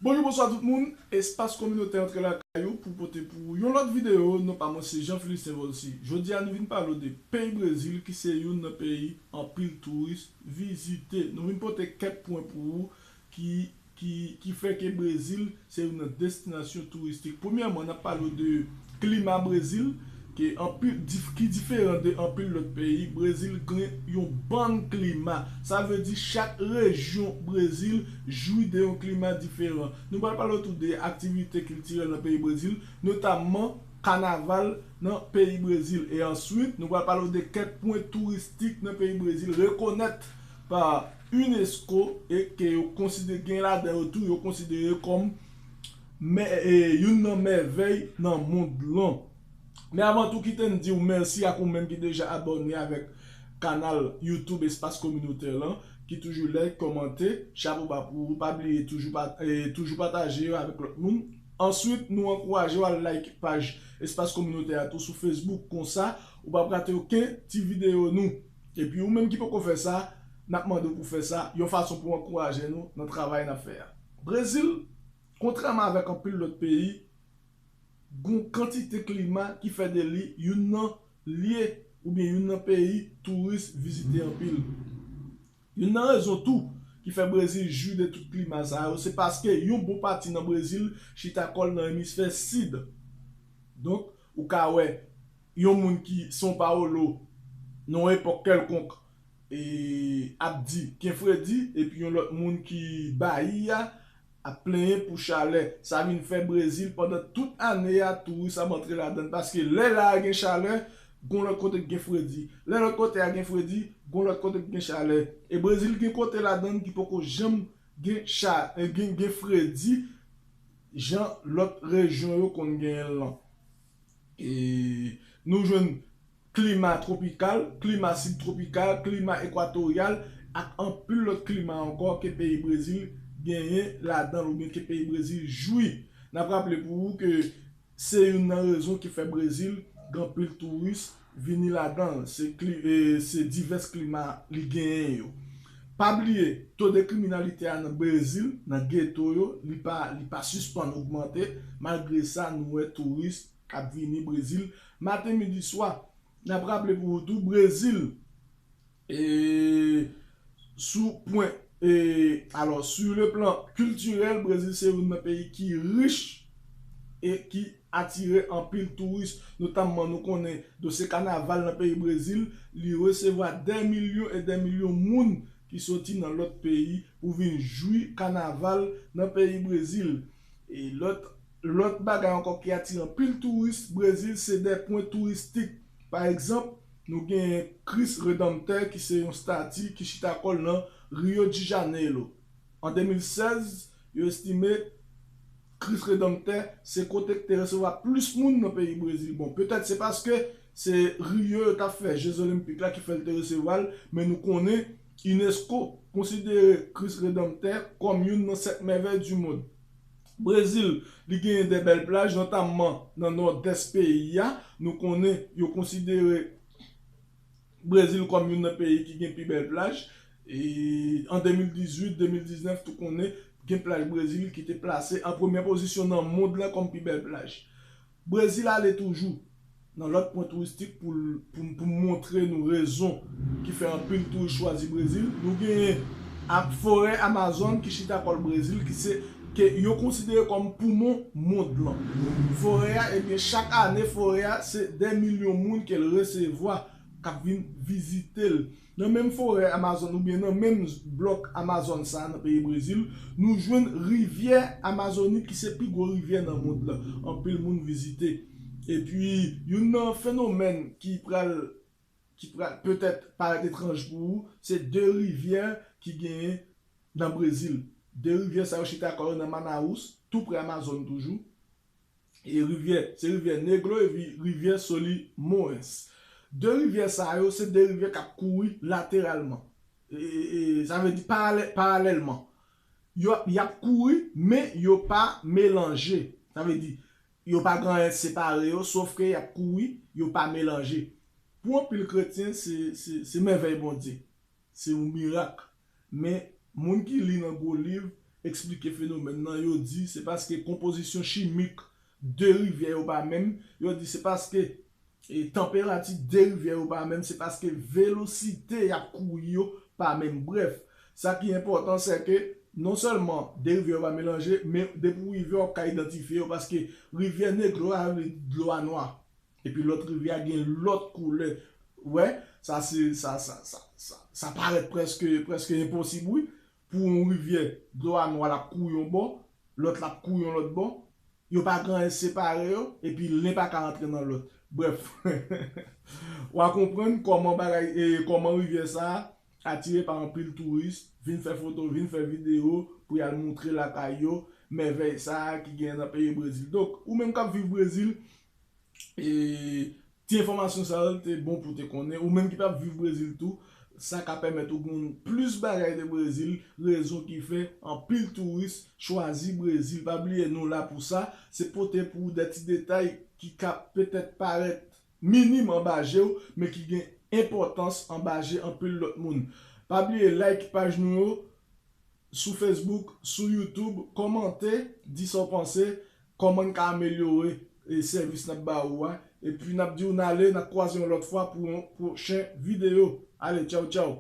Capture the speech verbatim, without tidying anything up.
Bonjou, bonswa tout moun. Espas Kominotè antre lakay ou pou pote pou ou yon lòt videyo. Non pa mwen se Jean Philistin Volcy. Jodi a nou vin pale w de peyi Brezil ki se youn nan peyi anpil touris vizite. Nou vin pote kèk pwen pou ou ki, ki, ki fè ke Brezil se youn nan destinasyon touristik. Premyèman, n ap pale w de klima Brezil, ki anpil, dif, ki diferan de anpil lòt peyi. Brezil gen yon bann klima. Sa vle di chak rejyon Brezil jwi de yon klima diferan. Nou pral pale w tou de aktivite kiltirèl nan peyi Brezil, notamman kanaval nan peyi Brezil. E answit, nou pral pale w de kèk pwen touristik nan peyi Brezil, rekonèt pa unesco e ke yo konsidere, gen ladan yo tou, yo konsidere kòm mè, e, youn nan mèvèy nan mond lan. Men avan tou, kite m di w mèsi ak ou menm ki deja abòne avèk kanal YouTube Espas Kominotè lan, ki toujou like, kòmante, chapo ba pou ou, pa bliye toujou pa, e, toujou pataje yo avèk lòt moun. Answit, nou ankouraje w al like paj Espas Kominotè a tou sou Facebook, konsa ou p ap rate okenn ti videyo nou. Epi ou menm ki poko fè sa, n ap mande w pou fè sa, yon fason pou ankouraje nou nan travay n ap fè a. Brezil, kontrèman avèk anpil lòt peyi, gon kantite klima ki fè de li youn nan lye oubyen youn nan peyi touris vizite anpil. Youn nan rezon tou ki fè Brezil jwi de tout klima sa yo, se paske yon bon pati nan Brezil chita kò l nan emisfè sid. Donk, ou ka wè yon moun ki São Paulo, nan yon epòk kèlkonk, e, ap di ken fredi, epi yon lòt moun ki Bahia ap plenyen pou chalè. Sa vin fè Brezil, pandan tout ane a, touris ap antre ladan l, paske lè la a gen chalè, gon lòt kote k gen fredi. Lè lòt kote a gen fredi, gon lòt kote k gen chalè. E Brezil gen kote ladan l ki poko janm gen cha, gen, gen fredi jan lòt rejyon yo konn genyen l lan. E nou jwenn klima twopikal, klima sibtwopikal, klima ekwatoryal, ak anpil lòt klima ankò ke peyi Brezil genyen ladan l oubyen ke peyi Brezil jwi. N ap raple pou ou ke se youn nan rezon ki fè Brezil gen anpil touris vini ladan l. Se kli, e, se divès klima li genyen yo. Pa bliye, to de kriminalite a nan Brezil, nan geto yo, li pa, li pa sispann ogmante. Malgre sa, nou wè touris k ap vini Brezil maten, midi, swa. N ap raple pou ou tou, Brezil, e, sou pwen, e, alò, sur le plan kiltirèl, Brezil se youn nan peyi ki rich e ki atire anpil touris, notamman nou konnen dosye kanaval nan peyi Brezil, li resevwa dè milyon e dè milyon moun ki soti nan lòt peyi pou vin jwi kanaval nan peyi Brezil. E lòt, lòt bagay ankò ki atire anpil touris Brezil, se de pwen touristik. Pa egzanp, nou gen Kris Redanmtè ki se yon stati ki chita kò l nan Rio de Janeiro. An de mil sèz, yo estime Kris Redanmtè se kote k te resevwa plis moun nan peyi Brezil. Bon, petèt se paske se Rio yo t ap fè Jeux Olympiques la ki fè l te resevwa l, men nou konnen unesco konsidere Kris Redanmtè kòm youn nan sèt mèvèy du monde. Brezil, li genyen de bèl plaj, notamman nan nòdès peyi a. Nou konnen yo konsidere Brezil kòm youn nan peyi ki gen pi bèl plaj. E an de mil dizuit, de mil diznèf, tou konnen gen plaj Brezil ki te plase an premyè pozisyon nan mond lan kòm pi bèl plaj. Brezil ale toujou nan lòt pwen touristik pou, pou, pou montre nou rezon ki fè anpil touris chwazi Brezil. Nou genyen ak forè Amazon ki chita kò l Brezil, ki se ke yo konsidere kòm poumon mond lan. Forè a, ebyen, chak ane, forè a, se dè milyon moun ke l resevwa k ap vin vizite l. Nan menm forè Amazon oubyen nan menm blòk Amazon sa a nan peyi Brezil, nou jwenn rivyè Amazonik ki se pi gwo rivyè nan mond lan. Anpil moun vizite. Epi, youn nan fenomèn ki pral, ki pral petèt parèt etranj pou ou, se de rivyè ki genyen nan Brezil. De rivyè sa yo chita kò yo nan Manaus, tou prè Amazon toujou. E rivyè, se rivyè Negro epi rivyè Solimões. De rivyè sa yo, se de rivyè k ap kouri lateralman. E, e, e, sa vle di paralè, paralèlman. Yo, y ap kouri, men yo pa melanje. Sa vle di, yo pa gen anyen separe yo, sòf ke y ap kouri, yo pa melanje. Pou anpil kretyen, se, se, se mèvèy Bondye. Se yon mirak. Men, moun ki li nan gwo liv, eksplike fenomèn nan, yo di se paske konpozisyon chimik de rivyè yo pa menm. Yo di se paske e tanperati de rivyè yo pa menm, se paske velosite y ap kouri yo pa menm. Brèf, sa ki enpòtan, se ke non sèlman de rivyè yo pa melanje, men depi w rive, w ap ka idantifye yo, paske rivyè Negro a rele dlo a nwa. Epi lòt rivyè a gen lòt koulè. Wè, sa se, sa, sa, sa, sa, sa parèt prèske, prèske enposib, wi. Pou yon rivyè, dlo a nwa, l ap kouri yon bò, lòt la ap kouri yon lòt bò. Yo pa gen anyen separe yo, epi len pa ka rantre nan lòt. Brèf, w a konprann kòman bagay, e kòman rivyè sa a atire pa anpil touris, vin fè foto, vin fè videyo pou y al montre lakay yo mèvèy sa a ki gen nan peyi Brezil. Donk, ou menm k ap viv Brezil, e ti enfòmasyon sa yo te bon pou te konnen. Ou menm ki p ap viv Brezil tou, sa ka pèmèt ou konn plis bagay de Brezil, rezon ki fè anpil touris chwazi Brezil. Pa bliye, nou la pou sa, se pote pou ou de ti detay ki ka petèt parèt minim anba je w, men ki gen enpòtans anba je anpil lòt moun. Pa bliye like paj nou yo sou Facebook, sou YouTube, kòmante, di sa w panse, kòman n ka amelyore e sèvis n ap ba ou a. Epi n ap di w n ale, n ap kwaze yon lòt fwa pou yon pwochen videyo. Ale, tchaw, tchaw.